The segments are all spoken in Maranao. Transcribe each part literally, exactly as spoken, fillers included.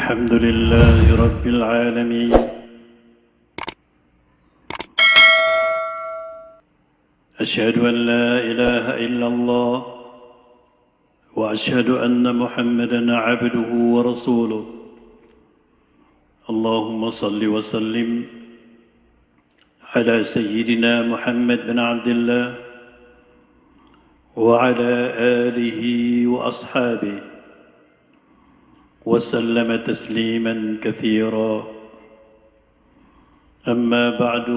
الحمد لله رب العالمين. أشهد أن لا إله إلا الله وأشهد أن محمدا عبده ورسوله. اللهم صل وسلم على سيدنا محمد بن عبد الله وعلى آله وأصحابه وسلم تسليما كثيرا. أما بعد.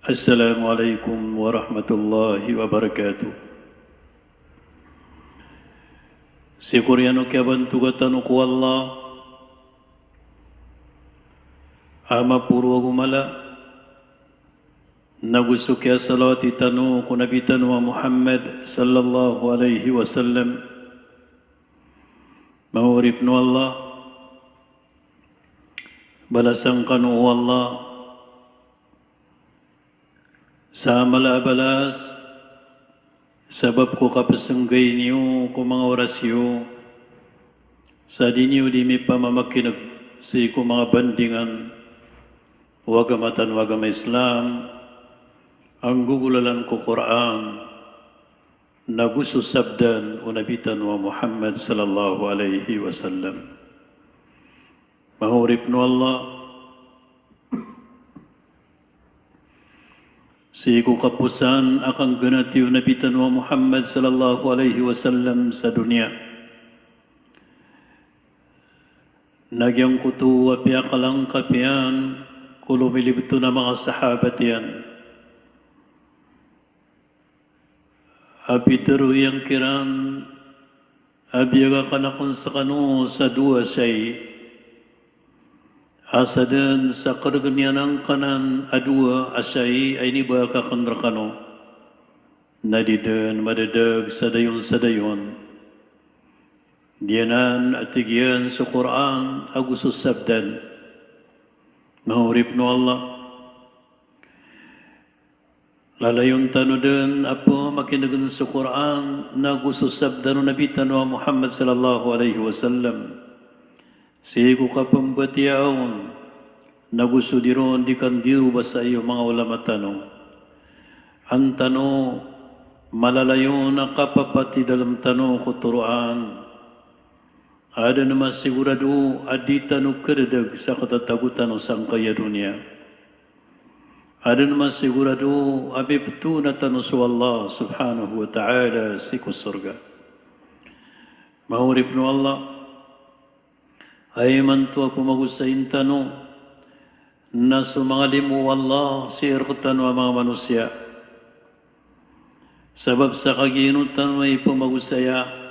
السلام عليكم ورحمة الله وبركاته. Sii ko oriyan o kiyabantoga tano ko Allah a maporo ago mala, nago so kiyasalawati tano ko Nabi tano a Muhammad sallallahu alaihi wasallam. Manga oripn o Allah, balasan kano o Allah sa mala a balas, sabap ko kapsnggay niyo ko manga oras iyo sa di niyo di mipamamakineg sii ko manga bandingan o agama tano a agama Islam, a nggogolalan ko Qur'an, nago so sabdan o Nabi tano a Muhammad sallallahu alaihi wasallam. Manga oripn o Allah, sii ko kaposan a kanggnati o Nabi tano a Muhammad sallallahu alaihi wasallam sa doniya, na giyangkoto a piyakalangkap iyan ko lomilibto na manga sahabat iyan a pitharo iyan kiran a biyag akn akn skano sa dowa a shayi a sadn sa krgn iyan angkanan a dowa a shayi a inibagak akn rkano, na di dn madadag sa dayon sa dayon. Giyanan a tig iyan so Qur'an ago so sabdan. Manga oripn o Allah, lalayon tano dn a pmakinegn so Qur'an nago so sabdan o Nabi tano a Muhammad sallallahu alaihi wasallam sii ko kapmbatiyaa on, nago so di ron di kandiro basai o manga ulama tano. An tano malalayon a kapapatidalm tano ko toroan. Adn a masigorado a di tano kadadag sa katatago tano sangkaya doniya. Adn a masigorado a piptoona tano so Allah subhanahu wa ta'ala sii ko sorga. Manga oripn o Allah, aya imanto a pmagosayin tano na so manga limo o Allah sii rktano a manga manosiya. Sabap sa kagiya ino tano i pmagosaya,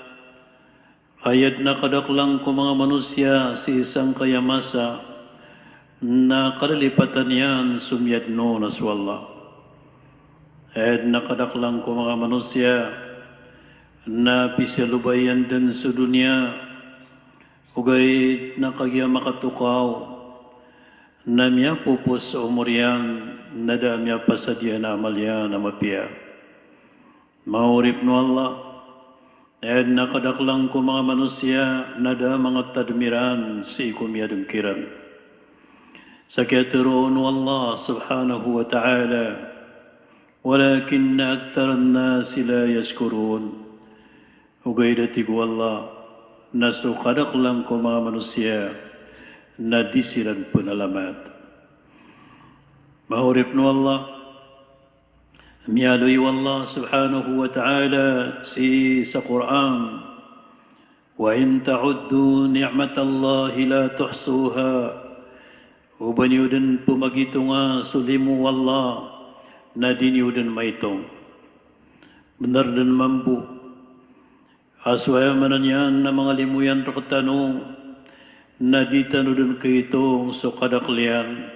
aya dn a kadaklan ko manga manosiya sii sangkaya masa na kalilipatan iyan so miyadn on a so Allah. Aya dn a kadaklan ko manga manosiya na pisiyalobay iyan dn so doniya, ogaid na kagiya makatokaw na miyapopos so omor iyan, na da a miyapasad iyan a amal iyan a mapiya. Manga oripn o Allah, aya dn a kadaklan ko manga manosiya na da a manga tadm iran sii ko miyadn kiran. Sa kiyatharoa on o Allah subhanahu wa ta'ala, "Walakinna aktharan nasi la yashkurun." Ogaid a tig o Allah, na so kadaklan ko manga manosiya na di siran pnalamat. Manga oripn o Allah, miyaaloy o Allah subhanahu wa ta'ala sii sa Qur'an, "Wa in ta'uddu ni'matallahi la tuhsuha." O ba niyo dn pmagitonga so limo o Allah, na di niyo dn maitong. Bnar dn mambo a so aya maana niyan na manga limo iyan rktano na di tano dn kaitong so kadakl iyan,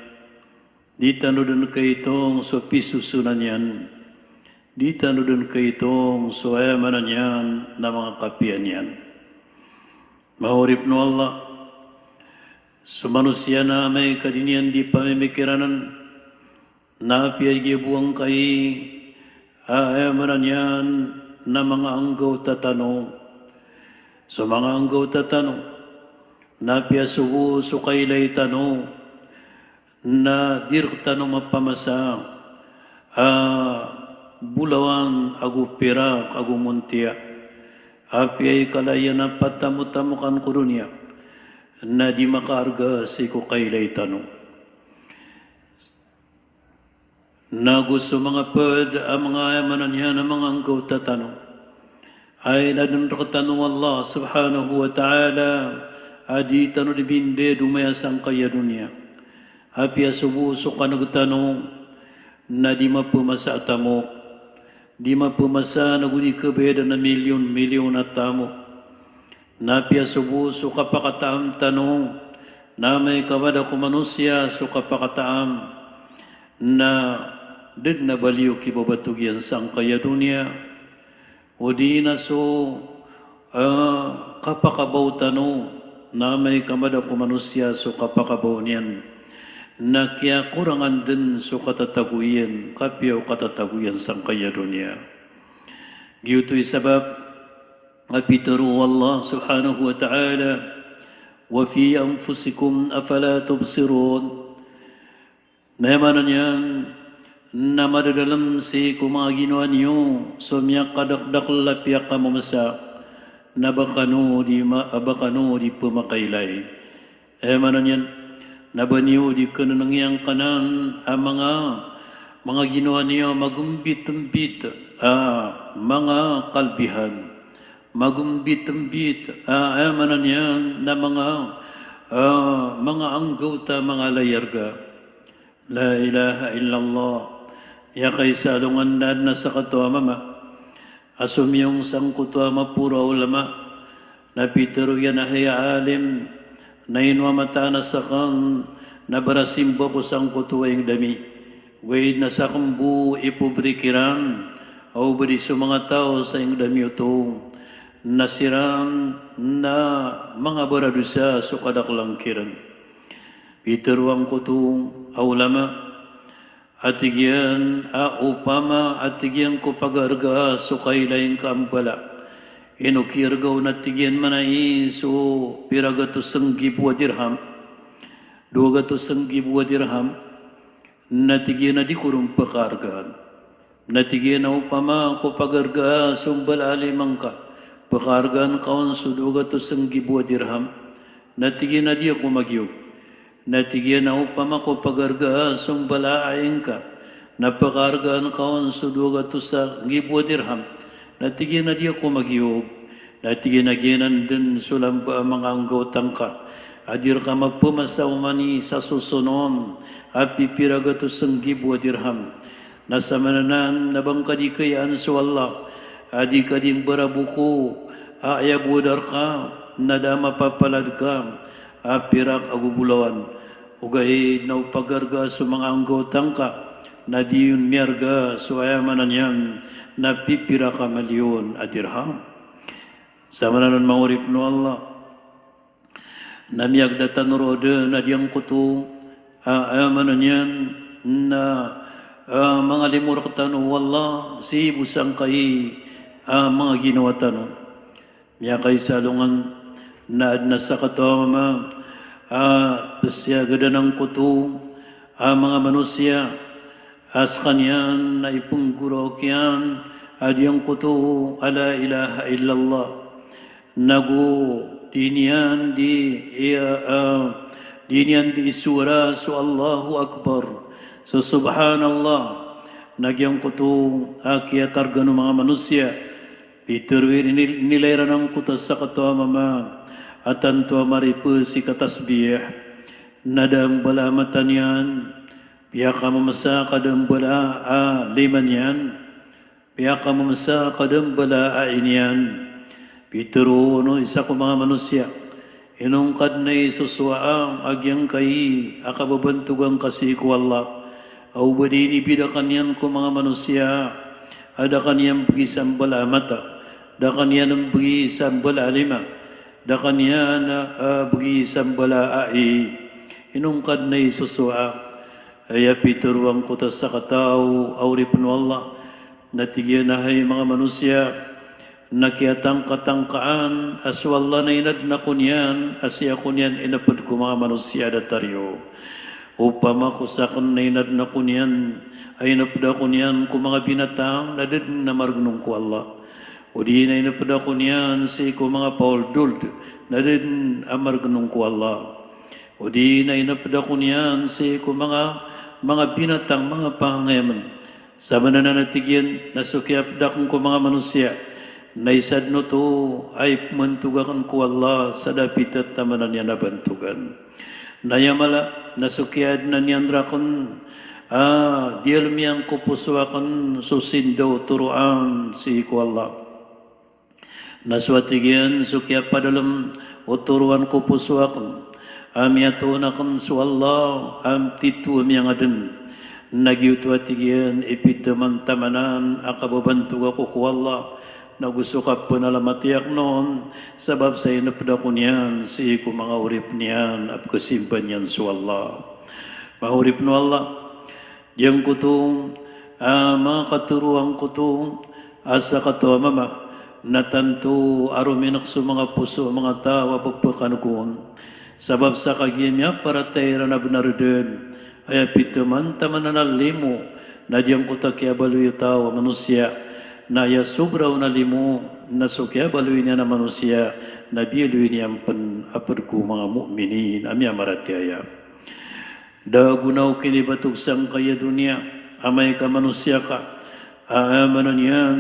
di tano dn kaitong so pisosonan iyan, di tano dn kaitong so aya maana niyan na manga kapiya niyan. Manga oripn o Allah, so manosiya na amay ka di niyan di pamimikiranan, na apiya giya bo angkai a aya maana niyan na manga anggawta tano. So manga anggawta tano, Na piya so bo so kailay tano, na di rktano mapamasa a bolawan ago pirak ago montiya. Apiya i kala iyan a patamtamokan ko doniya, na di makaarga sii ko kailay tano. Nago so manga pd a manga, aya maana niyan a manga anggawta tano, ay na dn rktano o Allah subhanahu wa ta'ala a di tano di binded o maya sangkaya doniya. Apiya so bo so kaneg tano, na di mapamasa a tamok, di mapamasa nago di kabayadan a milyon-milyon a tamok. Na piya so bo so kapakataam tano, na amay ka mada ko manosiya so kapakataam, na da dn a baliyo ki babatog iyan sangkaya doniya. O di na so, ah, kapakabaw tano, na amay ka mada ko manosiya so kapakabaw niyan, na kiyakorangan dn so katatago iyan, kapiya o katatago iyan sangkaya doniya. Giyoto i sabap a pitharo o Allah subhanahu wa ta'ala, "Wa fi anfusikum afala tubsirun." Na aya maana niyan na madadalm sii ko manga ginawa niyo so miyakadakdakl a piyakamamasa, na ba kano di ma-, ba kano di pmakailay. Aya maana niyan na ba niyo di knn ngiyangkanan a manga, manga ginawa niyo a magmbitmbit a manga kalbihan, magmbitmbit a, aya maana niyan na manga, ah, manga anggawta, manga layarga. La ilaha illallah. Aya kaisa alongan na adn a sakataw a mama a somiyong sangkoto a maporo a ulama, na pitharo iyan a hay alim, na ino a mataan a sakn na barasimba ko sangkoto a ingd ami. Ogaid na sakn bo i pobre kiran, a o ba di so manga taw sa ingd ami oto, na siran na manga baradosa so kadaklan kiran. Pitharo angkoto a ulama, a tig iyan a opama a tig iyan ko pagarga so kailay ngka a mbala, ino kiyarga on a tig iyan manay so pira gatos nggibo a dirham, dowa gatos nggibo a dirham, na tig iyan a di ko ron pkargaan. Na tig iyan a opama ko pagarga so mbala a lima ngka, pkargaan ka on so dowa gatos nggibo a dirham, na tig iyan a di ako magiyog. Na tig iyan a opama ko pagarga so mbala a ai ngka, na pkargaan ka on so dowa gatos nggibo a dirham, na tig iyan a di ako magiyog. Na tig iyan a giyanan dn so lamba a manga anggawta ngka a di rka mapamasa oman i sa sosonon a pipira gatos nggibo a dirham. Na samanan na ba ngka di kayaan so Allah a di ka di mbarabuko a aya bo a da rka na da a mapapalad ka a pirak ago bolawan. Ogaid na o pagarga so manga anggawta ngka na di on miyarga so, aya maana niyan na, pipira ka milyon a dirham. Samanan manga oripn o Allah, na miyagda tano roo dn a giyangkoto a, aya maana niyan na, a, manga limo rktano o Allah sii bo sangkai a manga ginawa tano. Miyakaisa alongan na adn a sakataw a mama a pziyagadan angkoto a manga manosiya a skaniyan na ipnggoraok iyan a giyangkoto a la ilaha illallah. Nago di niyan di, iya, a, di niyan di isowara so Allahu Akbar, so Subhanallah. Na giyangkoto a kiyatargan o manga manosiya. Pitharo iyan a ini-, inilay iran angkoto a sakataw a mama a tanto a maripes i katasbih, na da a mbala a mata niyan, piyakamamasa ka da a mbala a lima niyan, piyakamamasa ka da a mbala a ai niyan. Pitharo o isa ko manga manosiya, ino ngka dn i sosowa a giyangkai a kababantogan ka sii ko Allah, a o ba di inibida ka niyan ko manga manosiya a da ka niyan bgi sa mbala a mata, da ka niyan bgi sa mbala a lima, da ka niyan, a, bgi sa mbala a ai. Ino ngka dn i sosowa a. Aya pitharo angkoto a sakataw a oripn o Allah, na tig iyan a hay manga manosiya, Na kiyatangkatangkaan a so Allah na inadn ako niyan a sii ako niyan inpd ko manga manosiya a datar iyo. Opama ko sakn na inadn ako niyan a inpd ako niyan ko manga binatang na da dn a margnong ko Allah. O di na inpd ako niyan sii ko manga paoldold na da dn a margnong ko Allah. O di na inpd ako niyan sii ko manga, manga binatang, manga pangayamn. Sa maana niyan a tig iyan na so kiyapd akn ko manga manosiya na isa dn oto a ipmbantog akn ko Allah sa da pithataman iyan a bantogan. Na aya mala na so kiyaadna niyan rakn a diyalm iyan ko poso akn so sindaw toroan sii ko Allah. Na so a tig iyan so kiyapadalm o toroan ko poso akn a miyatoon akn so Allah a titho a miyangadn. Na giyoto a tig iyan i pitaman-tamanan a kababantog ako ko Allah, na go so kapnalamat iyan on sabap sa inpd ako niyan sii ko manga oripn iyan a pkhasimba niyan so Allah. Manga oripn o Allah, giyangkoto a manga katoroan ko oto a sakataw a mama na tanto a romink so manga poso o manga taw a pphakanogon. Sabap sa kagiya miyaparatiyaya iran a bnar dn, aya pitaman-tamanan a limo na giyangkoto a kiyabaloy o taw a manosiya, na aya sobra on a limo na so kiyabaloy niyan a manosiya na biyaloy niyan pn a pd ko manga mu'minin a miyamaratiyaya. Da a gona o kinibatog sangkai a doniya, amay ka manosiya ka, a, aya maana niyan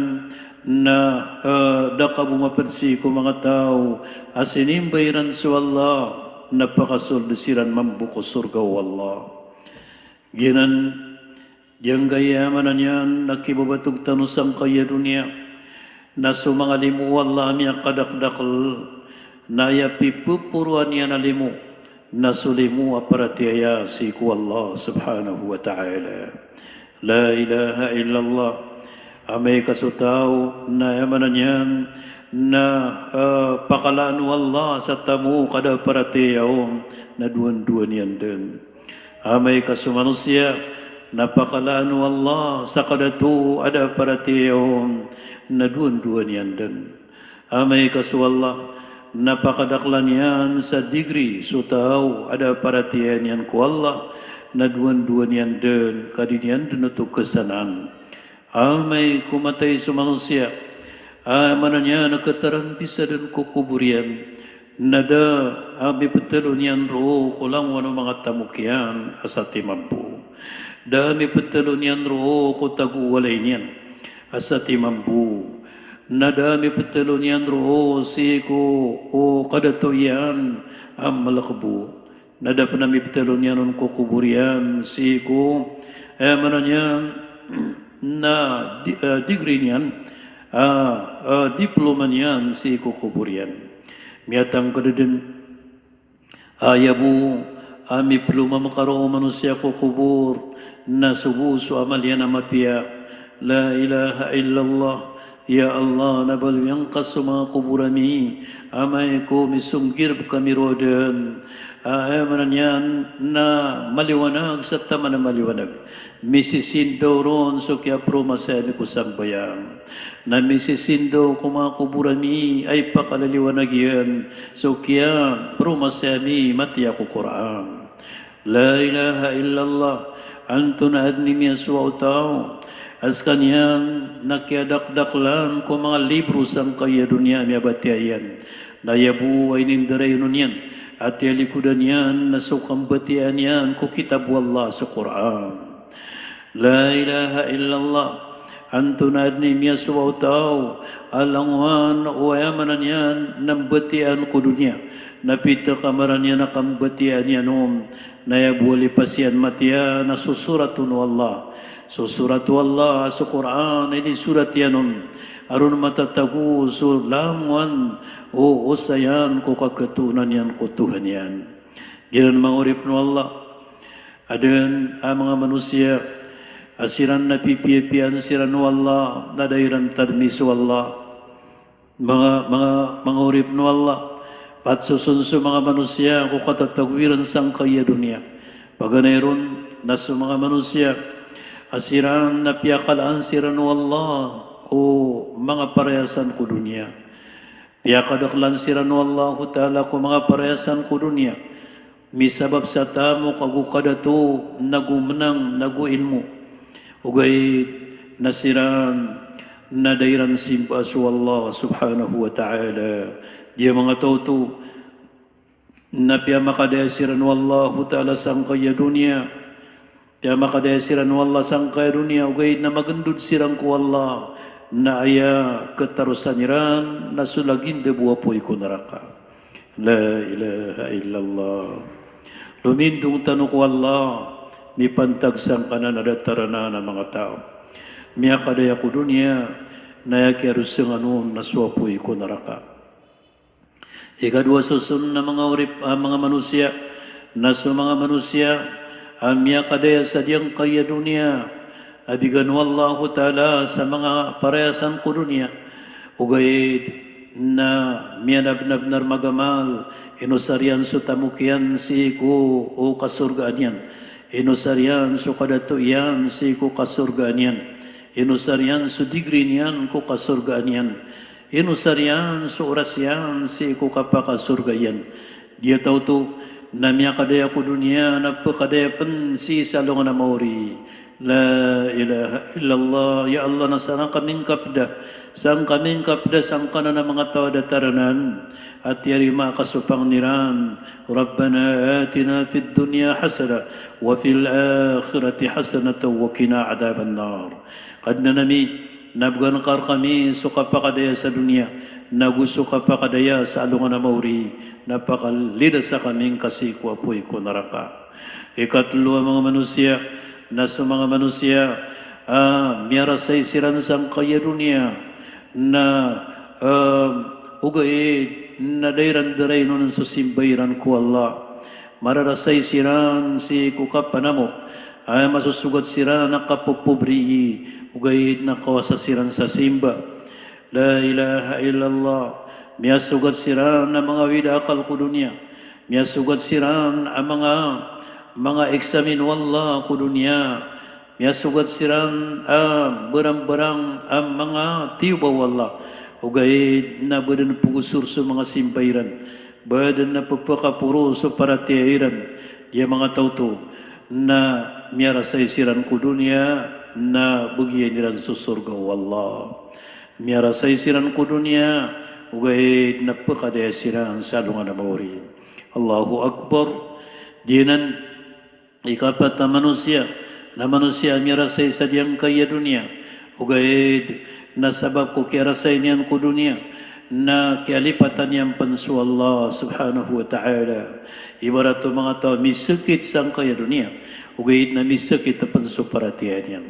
na, a, da ka bo mapd sii ko manga taw a sinimba iran so Allah, na pakasold siran mambo ko sorga o Allah. Giyanan, giyangkaya aya maana niyan na kibabatog tano sangkai a doniya, na so manga limo o Allah a miyakadakdakl, na aya pipoporoan iyan a limo na so limo a paratiyaya sii ko Allah subhanahu wa ta'ala. La ilaha illallah. Amay ka so taw na aya maana niyan na, a, pakalaan o Allah sa tamok a da a paratiyaya on na dowandowan iyan dn. Amay ka so manosiya na pakalaan o Allah sa kadato a da a paratiyaya on na dowandowan iyan dn. Amay ka so Allah na pakadaklan iyan sa degree so taw a da a paratiyaya niyan ko Allah na dowandowan iyan dn, ka di niyan dn oto khasanaan. Amay ko matay so manosiya, a, aya maana niyan na katarambisadn ko kobor iyan, na da a miptlo niyan roo ko langowan o manga tamok iyan a satiman bo. Da a miptlo niyan roo ko tago o walay niyan a satiman bo. Na da a miptlo niyan roo sii ko, o kadato iyan a mlk bo. Na da pn a miptlo niyan on ko kobor iyan sii ko, aya maana niyan na di-, a, degree niyan, a, a, diploma niyan sii ko kobor iyan. Miyatangkd dn a aya bo a miploma mkaro o manosiya ko kobor na so bo so amal iyan a mapiya. La ilaha illallah. Ya Allah, na baloy angka so manga kobor ami, amay ko misonggirb kami roo dn. A, aya maana niyan na maliwanag sa taman a maliwanag. Misisindaw ron so kiyapromasay ami ko sambayang. Na misisindaw ko manga kobor ami a ipakalaliwanag iyan so kiyapromasay ami matiya ko Qur'an. La ilaha illallah. Antonaa dn i miyasowa o taw a skaniyan na kiyadakdaklan ko manga libro sangkai a doniya a miyabatiya iyan. Na aya bo a inindarainon iyan a tiyalikodan iyan na so kambatiyaan iyan ko kitab o Allah, so Qur'an. La ilaha illallah. Antonaa dn i miyasowa o taw a langowan o, aya maana niyan na mbatiyaan ko doniya na pithakamaran iyan a kambatiyaan iyan on, na aya bo a lipas iyan matiya na sosorat on o Allah. Sosorat o Allah so Qur'an a inisorat iyan on a ron matatago so langowan o osayan ko kakhatoonan iyan ko Tohan iyan. Giyanan manga oripn o Allah. Adn a manga manosiya a siran na pipiyapiyaan siran o Allah, na da iran tadmi so Allah. Manga, manga, manga oripn o Allah, patsoson so manga manosiya ko katatago iran sangkai a doniya. Paganay ron na so manga manosiya a siran na piyakalaan siran o Allah ko manga parayasan ko doniya. Piyakadaklan siran o Allahu Ta'ala ko manga parayasan ko doniya. Misabap sa tamok ago kadato, nago menang, nago ilmo. Ogaid na siran na da iran simba so Allah Subhanahu wa Ta'ala. Giya manga taw oto, na piyamakadaya siran o Allahu Ta'ala sangkaya doniya. Piyamakadaya siran o Allah sangkaya doniya, ogaid na magendod siran ko Allah, na aya ketarosan iran na so lagid a bo a apoy ko naraka. La ilaha illallah. Lomindong tano ko Allah, mipantag sangkanan a datar anan a manga taw. Miyakadaya ko doniya, na aya kiyarosengan on na so apoy ko naraka. Ikadowa soson a manga orip, a manga manosiya, na so manga manosiya a miyakadaya sa giyangkaya doniya a bigan o Allahu Ta'ala sa manga parayasan ko doniya. Ogaid na miyanabnabnar magamal, inosar iyan so tamok iyan sii ko kasorgaan iyan, inosar iyan so kadato iyan sii ko kasorgaan iyan, inosar iyan so degree niyan ko kasorgaan iyan, inosar iyan so oras iyan sii ko kapakasorga iyan. Giya taw oto na miyakadaya ko doniya na pekadaya pen sii sa alongan a maori. La ilaha illallah. Ya Allah, na sanan kami ngkapda, sanan kami ngkapda sangkanan a manga taw a datar anan a tiyarima ka so pangnin iran: Rabbana atina fid dunya hasanah wa fil akhirati hasanatan wa qina adhaban nar. Kadnan ami, na began ka rekami so kapakadaya sa doniya, nago so kapakadaya sa alongan a maori, na pakalidasa kami ngka sii ko apoy ko naraka. Ikatelo a manga manosiya, na so manga manosiya a miyarasay siran sangkaya doniya, na, em, ogaid na da iran darayn on so simba iran ko Allah. Mararasay siran sii ko kapanamok, a masosogat siran a kapopobri, ogaid na kawasa siran sa simba. La ilaha illallah. Miyasogat siran a manga awid a akal ko doniya. Miyasogat siran a manga, manga examine o Allah ko doniya. Miyasogat siran a barangbarang a manga tiyoba o Allah. Ogaid na ba den pegosor so manga simba iran, ba den na pepekaporo so paratiyaya iran. Giya manga taw oto na miyarasay siran ko doniya na begiyan iran so sorga o Allah. Miyarasay siran ko doniya, ogaid na pekadaya siran sa alongan a maori. Allahu Akbar. Giyanan ikapat a manosiya, na manosiya a miyarasay sa giyangkaya doniya, ogaid na sabap ko kiyarasay niyan ko doniya, na kiyalipatan iyan pen so Allah Subhanahu wa Ta'ala. Ibarat o manga taw a misakit sangkaya doniya, ogaid na misakit pen so paratiyaya niyan.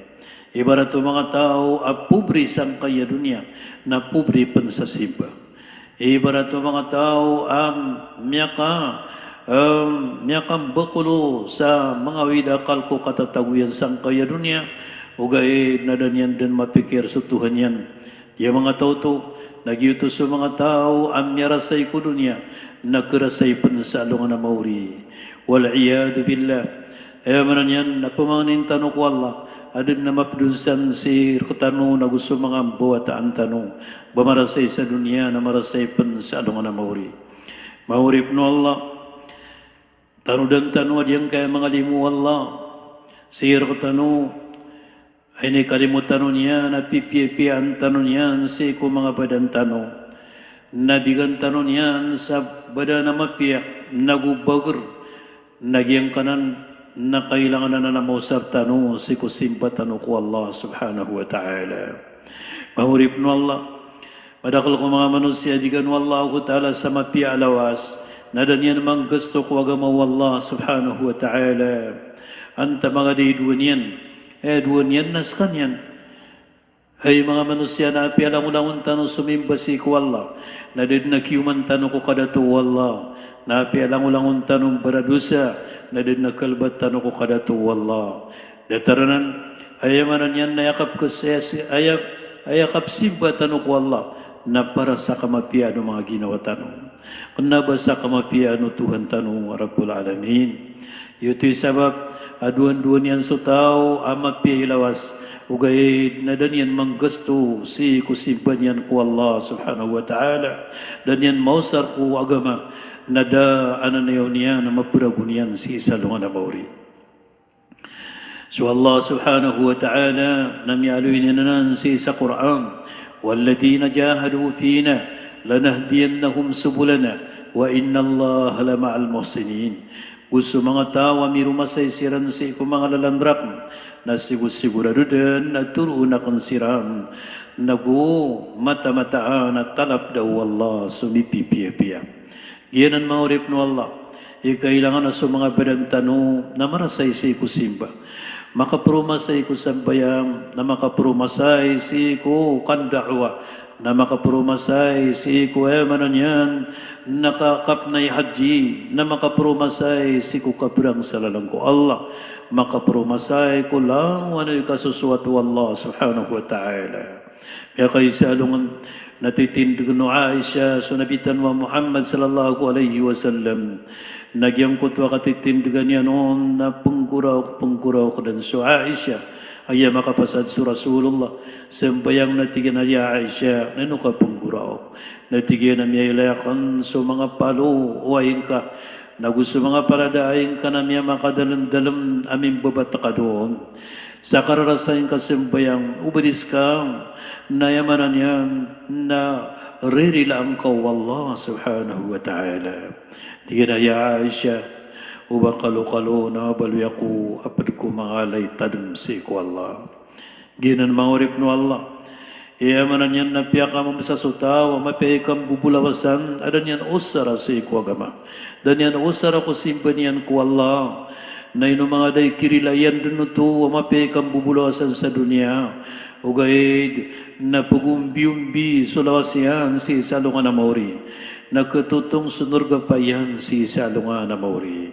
Ibarat o manga taw a pobri sangkaya doniya, na pobri pen sa simba. Ibarat o manga taw a miyaka, em, miyakambakolo sa manga awid a akal ko katatago iyan sangkaya doniya, ogaid na da niyan den mapikir so Tuhan iyan. Giya manga taw oto, na giyoto so manga taw a miyarasay ko doniya, na kerasay pen sa alongan a maori. Wal iyadhu billah. Aya maana niyan na pemangnin tano ko Allah a den a mapedon san sii rektano nago so manga mbawataan tano, ba marasay sa doniya na marasay pen sa alongan a maori. Manga oripen o Allah, tanodan tano a giyangkaya manga limo o Allah sii rektano. Inikalimo tano niyan a pipiyapiyaan tano niyan sii ko manga badan tano. Na bigan tano niyan sa badan a mapiya, nago bager, na giyangkanan na kailangan anan a maosar tano sii ko simba tano ko Allah Subhanahu wa Ta'ala. Manga oripen o Allah, madakel ko manga manosiya a bigan o Allahu Ta'ala sa mapiya a lawas, na da niyan manggasto ko agama o Allah Subhanahu wa Ta'ala. Antaa manga di dowa niyan, eh, dowa niyan na sekaniyan. Hay manga manosiya, na apiya langolangon tano somimba sii ko Allah, na da den a kiyoman tano ko kadato o Allah. Na apiya langolangon tano mbaradosa, na da den a kalbat tano ko kadato o Allah. Datar anan, aya maana niyan na aya kapekes-, aya si-, aya, aya kapsimba tano ko Allah na para sa kamapiyaan o manga ginawa tano. Kena ba sa kamapiyaan o Tuhan tano a Rabbul Alamin. Giyoto i sabap a dowandowan iyan so taw a mapiya i lawas, Ogaid na da niyan manggasto sii ko simba niyan ko Allah subhanahu wa ta'ala. Da niyan maosar ko agama, na da a nanayaw niyan a maparagon iyan sii sa alongan a maori. So Allah subhanahu wa ta'ala na miyaaloy niyan anan sii sa Qur'an, "Walladhina jahadu fina lanahdiyannahum subulana wa innallaha lama'al muhsinin." Go so manga taw a miromasay siran sii ko manga lalan rakn, na sigosigorado dn a toroon akn siran, na go mataan-mataan a talapda o Allah so mipipiyapiya. Giyanan manga oripn o Allah i kailangan a so manga badan tano na marasay sii ko simba. Makapromasay ko sambayang, na makapromasay sii ko kanda'wa, na makapromasay sii ko, aya maana niyan, na ka-, kapnay hajji, na makapromasay sii ko kabrang sa lalan ko Allah, makapromasay ko lawan o ikasosoat o Allah subhanahu wa ta'ala. Miyakaisa a alongan na titindgn o Aisha so Nabi tano a Muhammad sallallahu alaihi wasallam. Na giyangkoto a katitindgan iyan on na pnggoraok, pnggoraok dn so Aisha. Aya makapasad so Rasulullah, sambayang na tig iyan a, "Ya Aisha, na ino ka pnggoraok?" Na tig iyan a, "Miyailay akn so manga palo o aing ka, na go so manga palad a aing ka na miyamakadalmdalm a mimbabatkad on. Sa kararasay ngka sambayang, o ba di ska, na aya maana niyan na ririlaan ka o Allah subhanahu wa ta'ala." Tig iyan a, "Ya Aisha, o ba kalokalo na mabaloy ako a pd ko manga ala i tadm sii ko Allah." Giyanan manga oripn o Allah. Aya maana niyan na piyakamamsa so taw a mapiya i kambobolawasan a da niyan osara sii ko agama. Da niyan osara ko simba niyan ko Allah. Na ino manga da i kirila iyan dn oto a mapiya i kambobolawasan sa doniya. Ogaid na pgombiyombi so lawas iyan sii sa alongan a maori. Na ktotong so norgapa iyan sii sa alongan a maori.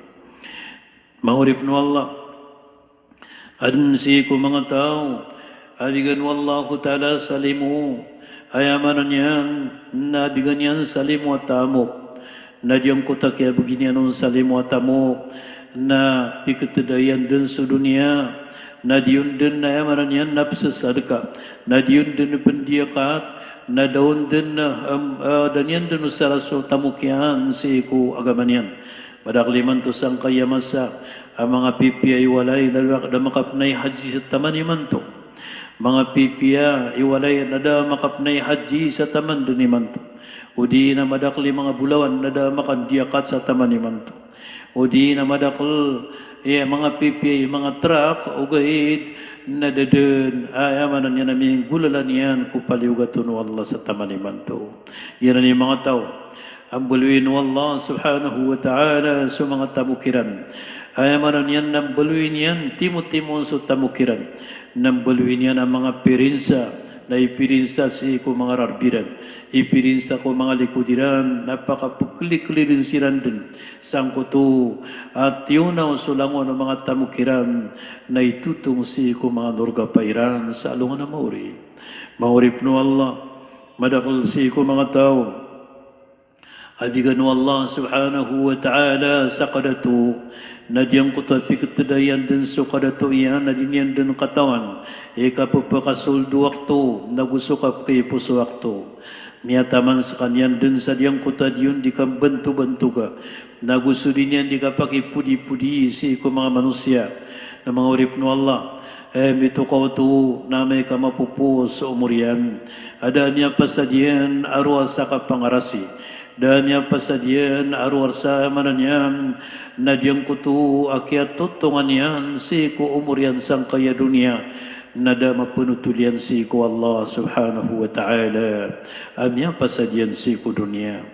Manga oripn o Allah. Adn sii ko manga taw a bigan o Allahu Ta'ala sa limo. Aya maana niyan na bigan iyan sa limo a tamok. Na giyangkoto a kiyabgi niyan on sa limo a tamok na piketeda iyan dn so doniya. Na di on dn, aya maana niyan, na pzasadka. Na di on dn pndiyakat. Na da on dn, em, eh, da niyan dn osara so tamok iyan sii ko agama niyan. Madakl imanto sangkaya masa a manga pipiya i walay na da, da makapnay hajji sa taman imanto. Manga pipiya i walay na da makapnay hajji sa taman dn imanto. O di na madakl i manga bolawan na da makandiyakat sa taman imanto. O di na madakl i manga pipiya i manga trak, ogaid na da dn, aya maana niyan, a minggolalan iyan ko paliyogat on o Allah sa taman imanto. Giyanan i manga taw a mbaloyin o Allah subhanahu wa ta'ala so manga tamok iran. Aya maana niyan na mbaloyin iyan timotimoon so tamok iran. Na mbaloyin iyan a manga pirinsa, na ipirinsa sii ko manga rarb iran. Ipirinsa ko manga likod iran, na pakapklikli dn siran dn sangkoto a tiyonaw so langon o manga tamok iran, na itotong sii ko manga norgapa iran sa alongan a maori. Manga oripn o Allah, madakl sii ko manga taw a bigan o Allah subhanahu wa ta'ala sa kadato, na giyangkoto a piketeda iyan dn so kadato iyan na di niyan dn katawan i kapepakasold o wakto, na go so kapekaipo so wakto. Miyataman skaniyan dn sa giyangkoto a di on di kambantobantoga, na go so di niyan di kapakipodipodi sii ko manga manosiya. Na manga oripn o Allah, eh, mitokaw oto na amay ka mapopoos so omor iyan a da a miyapasad iyan a rowar sa kapangarasi. Da a miyapasad iyan a rowar sa, aya maana niyan, na giyangkoto a kiyatotongan iyan sii ko omor iyan sangkaya doniya, na da a mapenotol iyan sii ko Allah subhanahu wa ta'ala a miyapasad iyan sii ko doniya.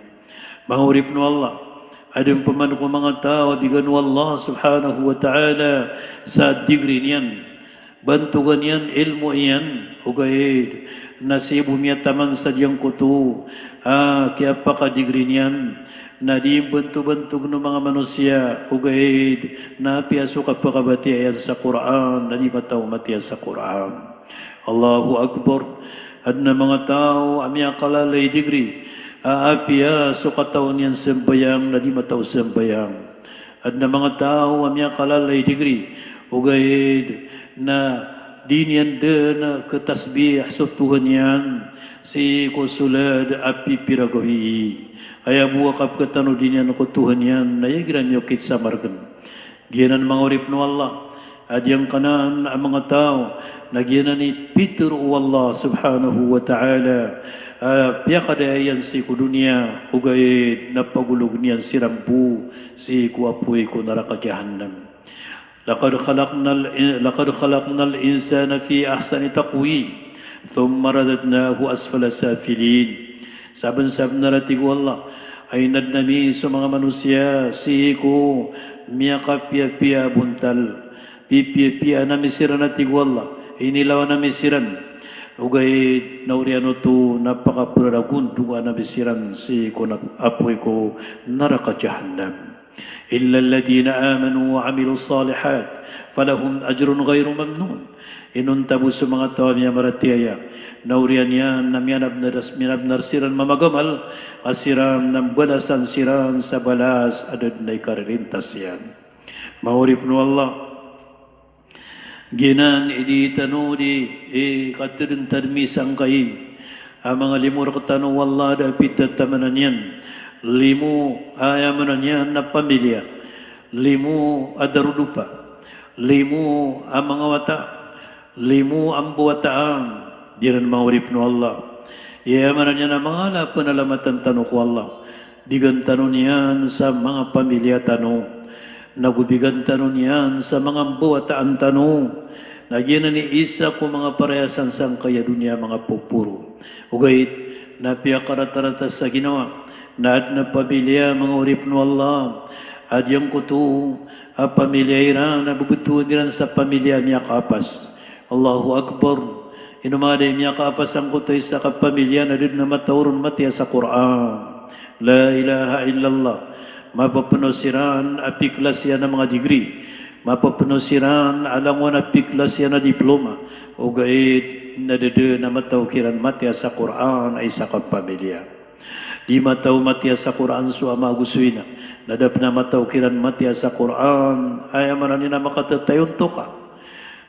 Manga oripn o Allah, adn pman ko manga taw a bigan o Allah subhanahu wa ta'ala sa degree niyan, bantogan iyan, ilmo iyan, ogaid na sii bo miyataman sa giyangkoto a kiyapakadegree niyan, na di imbantobantog o manga manosiya, ogaid na apiya so kapakabatiya iyan sa Qur'an, na di mataw matiya sa Qur'an. Allahu Akbar. Adn a manga taw a miyakalalay degree a apiya so kataw niyan sambayang na di mataw sambayang. Adn a manga taw a miyakalalay degree, ogaid na Di niyan dn khatasbih so Tuhan iyan sii ko solad a pipira gawii. Aya bo a kapkhatano di niyan ko Tuhan iyan na aya igira miyokit sa margn. Giyanan manga oripn o Allah a giyangkanan a manga taw na giyanan i pitharo o Allah subhanahu wa ta'ala a piyakadaya iyan sii ko doniya, ogaid na pagologn iyan siran bo sii ko apoy ko naraka Jahannam. Laqad khalaqnal in-, laqad khalaqnal insana fi ahsani taqwim, thumma radadnahu asfala safilin. Sabnsabnar a tig o Allah, a inadn ami so manga manosiya sii ko miyakapiyapiya a bontal. Pipiyapiya ami siran a tig o Allah, inilawan ami siran. Ogaid na oriyan oto na pakapraragondongan ami siran sii ko na-, apoy ko naraka Jahannam. Illa alladhina amanu wa amilus salihat falahum ajrun ghairu mamnun. Inonta bo so manga taw a miyamaratiyaya na oriyan iyan na miyanabnar, miyanabnar siran mamagamal, a siran na mbalasan siran sa balas a da dn a ikaririntas iyan. Manga oripn o Allah, giyanan i di tano di, eh, katadntad misangkai a manga limo rktano o Allah a da a pithataman iyan. Limo a aya maana niyan na pamilya, limo a darodopa, limo a manga wata, limo a mbawataan. Giyanan manga oripn o Allah, aya maana niyan na manga ala a pnalamatan tano ko Allah. Bigan tano niyan sa manga pamilya tano, nago bigan tano niyan sa manga mbawataan tano. Na giyanan i isa ko manga parayasan sangkaya doniya, manga poporo. Ogaid na piyakaratarata sa ginawa na adn a pamilya, manga oripn o Allah, a giyangkoto a pamilya iran na bbtowan iran sa pamilya a miyakaapas. Allahu Akbar. Ino man a da i miyakaapas angkoto a isa ka pamilya na da dn a mataw ron matiya sa Qur'an. La ilaha illallah. Mapepeno siran a piklas iyan a manga degree. Mapepeno siran a langowan a piklas iyan a diploma. Ogaid na da dn a mataw kiran matiya sa Qur'an a isa ka pamilya. Di mataw matiya sa Qur'an so ama ago so ina, na da pn a mataw kiran matiya sa Qur'an, aya maana niyan na makatatayon toka.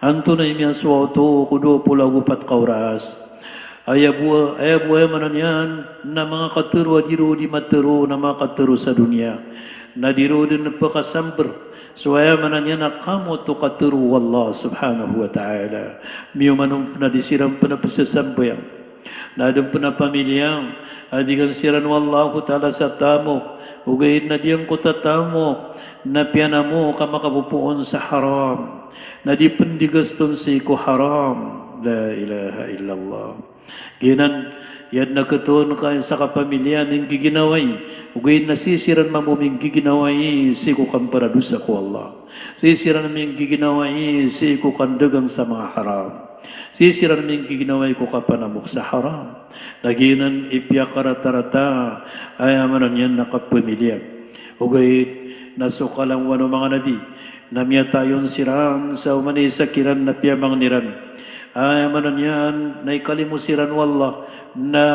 Antonaa i miyasowa oto ko dowa polo ago pat ka oras? Aya bo, aya bo aya maana niyan na manga katharo a di ro di matharo na manga katharo sa doniya. Na di ro dn pkasamber so aya maana niyan na kamot o katharo o Allah subhanahu wa ta'ala. Miyoman on pn a di siran pn pzasambayang. Na adn pn a pamilya a digan siran o Allahu Ta'ala sa tamok, ogaid na giyangkoto a tamok na piyanamok a makapopoon sa haram. Na di pn di gaston sii ko haram. La ilaha illallah. Giyanan, aya dn a katoon ka isa ka pamilya a minggiginawai, ogaid na sii siran mambo minggiginawai sii ko kamparadosa ko Allah. Sii siran minggiginawai sii ko kandagang sa manga haram. Sii siran minggiginawai ko kapanamok sa haram. Na giyanan i piyakaratarata a aya maana niyan na kapamilya. Ogaid na so kalangowan o manga nabi na miyatayon siran sa oman i isa kiran na piyamangn iran. Aya maana niyan na ikalimo siran o Allah na,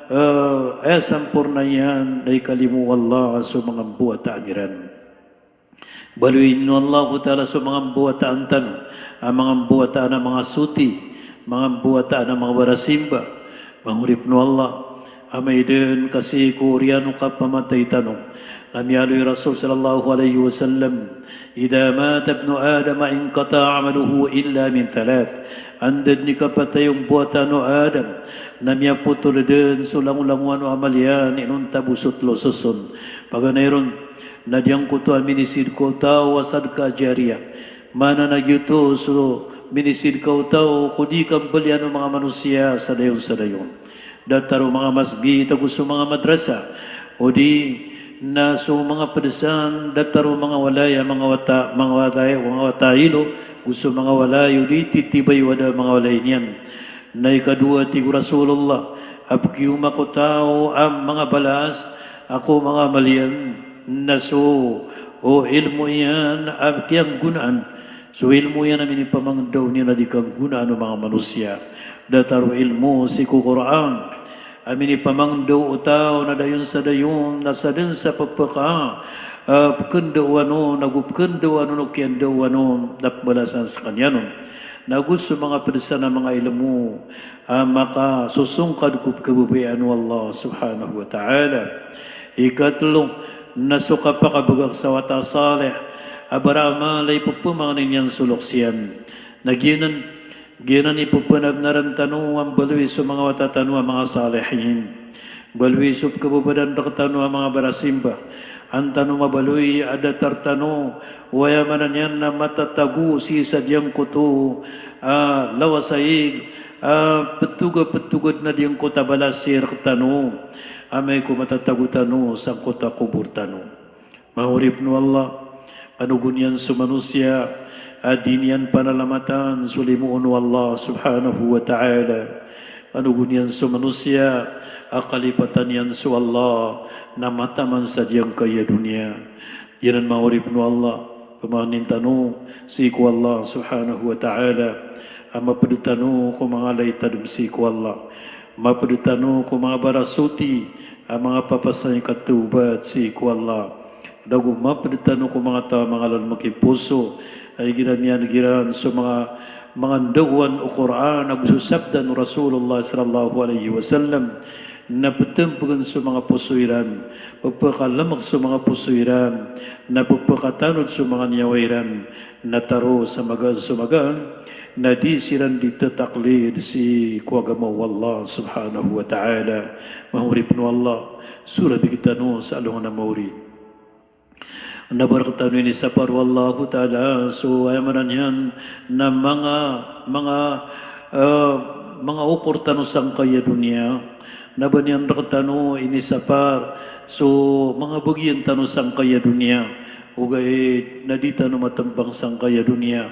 eh, aya samporna iyan na ikalimo o Allah so manga mbawataan iran. Baloyin o Allahu Ta'ala so manga mbawataan tano a manga mbawataan a manga soti, manga mbawataan a manga barasimba. Manga oripn o Allah, amay dn ka sii ko oriyan o kapamatay tano na miyaaloy o Rasul sallallahu alaihi wasallam, "Idha mata ibnu Adam inqata'a amaluhu illa min thalath." Anda dn i kapatay o mbawataan o Adam na miyapotol dn so langolangowan o amal iyan inonta bo so tlo soson. Paganay ron, na giyangkoto a minisidka o taw a sadka jariyah. Maana na giyoto so minisidka o taw ko di kambalian o manga manosiya sa dayon sa dayon. Datar o manga masgit ago so manga madrasa, odi na so manga pd san, datar o manga walay a manga wata, manga wata, manga wata ilo, ago so manga walay odi titibay o ada a manga walay niyan. Na ikadowa, tig o Rasulullah, a pkioma ko taw a manga balas a ko manga amal iyan na so o ilmo iyan a kiyanggonaan. So ilmo iyan a minipamangndao niyan a di kanggonaan o manga manosiya. Datar o ilmo sii ko Qur'an a minipamangndao o taw na dayon sa dayon na sadn sa pphaka, ah, pkhandaowan on ago pkhandaowan on o kiyandaowan on na pmbalasan skaniyan on. Nago so manga pd san a manga ilmo a makasosongkad ko pkhababayaan o Allah subhanahu wa ta'ala. Ikatlo, na so kapakabagak sa wata a salih a baramal a ipphmangnin iyan so loks iyan. Na giyanan, giyanan i pphanabnaran tano a mbaloy so manga wata tano a manga salihin. Mbaloy so pkhababadan rktano a manga barasimba. An tano mabaloy a datar tano, aya maana niyan na matatago sii sa giyangkoto a lawasaig a ptogaptogad na giyangkoto a balas sii rktano. Amay ko matatago tano sangkoto a kobor tano. Manga oripn o Allah, kanogon iyan so manosiya a di niyan panalamatan so limo o Allah subhanahu wa ta'ala. Kanogon iyan so manosiya a kalipatan iyan so Allah na mataman sa giyangkaya doniya. Giyanan manga oripn o Allah, pmangnin tano sii ko Allah subhanahu wa ta'ala a mapd tano ko manga laytadm sii ko Allah. Mapd tano ko manga barasoti a manga papasang i katawbat sii ko Allah. Nago mapd tano ko manga taw a manga lalmk i poso a igira miyan'g iran so manga, manga ndaowan o Qur'an ago so sabda o Rasulullah sallallahu alaihi wasallam. Na ptmpgn so manga poso iran, pphakalmk so manga poso iran, na pphakatanod so manga niyawa iran, na taro sa magaan so magaan, na di siran di tataklid sii ko agama o Allah subhanahu wa ta'ala. Manga oripn o Allah, so ramig tano sa alongan a maori na ba rktano inisapar o Allahu ta'ala so, aya maana niyan na manga, manga, eh, manga okor tano sangkaya doniya. Na ba niyan rktano inisapar so manga bagian tano sangkaya doniya. Ogaid na di tano matmbang sangkaya doniya.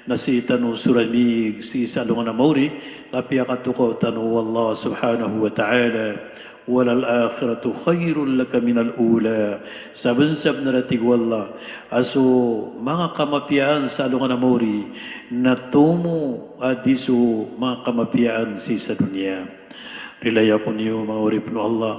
Na sii tano so ramig sii sa alongan a maori, ka piyakatokaw tano o Allah subhanahu wa ta'ala. "Walal akhiratu khairul laka minal ula." Sabnsabnar a tig o Allah a so manga kamapiyaan sa alongan a maori na tomo a di so manga kamapiyaan sii sa doniya. Rilai ako niyo manga oripn o Allah,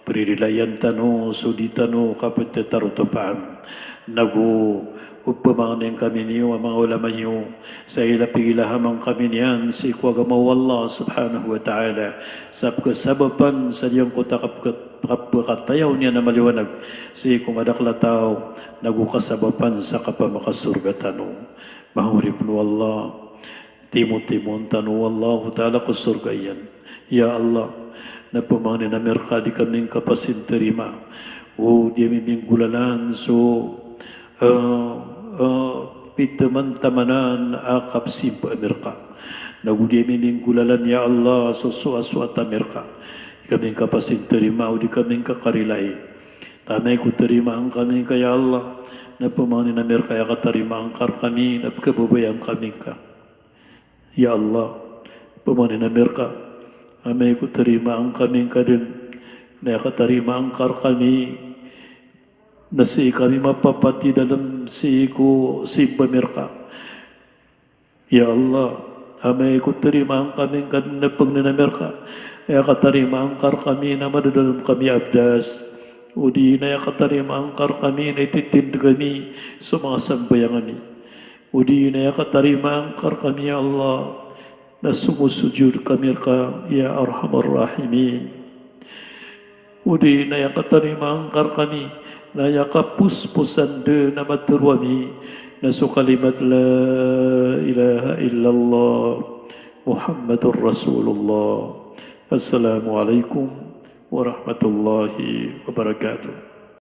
pririlayan tano so di tano kapttarotopaan. Nago pmangnin kami niyo a manga ulama niyo sa ilapig ilahaman kami niyan sii ko agama o Allah subhanahu wa ta'ala, sa pkhasabapan sa giyangkoto a kapkha-, kapkhatayaw niyan a maliwanag sii ko madakl a taw, nago kasabapan sa kapamakasorga tano. Manga oripn o Allah, timotimoon tano o Allahu ta'ala ko sorga iyan. Ya Allah, na pmangnin ami rka a di kami ngka pasintarima o di ami minggolalan so, eh, eh, pitaman-tamanan a kapsimba ami rka. Nago di ami minggolalan, ya Allah, so soasoat ami rka. Di kami ngka pasintarima o di kami ngka karilai. Amay ko tarimaan kami ngka, ya Allah, na pmangnin ami rka a aya katarimaa ngka rkami na pkhababayaan kami ngka. Ya Allah, pmangnin ami rka, amay ko tarimaan kami ngka dn na aya katarimaa ngka rkami na sii kami mapapatidalm sii ko simba ami rka. Ya Allah, amay ko tarimaan kami ngka dn na pangnin ami rka a aya katarimaa ngka rkami na madadalm kami a bdas, odi na aya katarimaa ngka rkami na ititind ami so manga sambayang ami. Odi na aya katarimaa ngka rkami, ya Allah, na somosojod kami rka, ya Arhamar Rahimin. Odi na aya katarimaa ngka rkami na aya kaposposan dn a matero ami na so kalimat la ilaha illallah Muhammadur Rasulullah. Assalamu alaikum warahmatullahi wabarakatuh.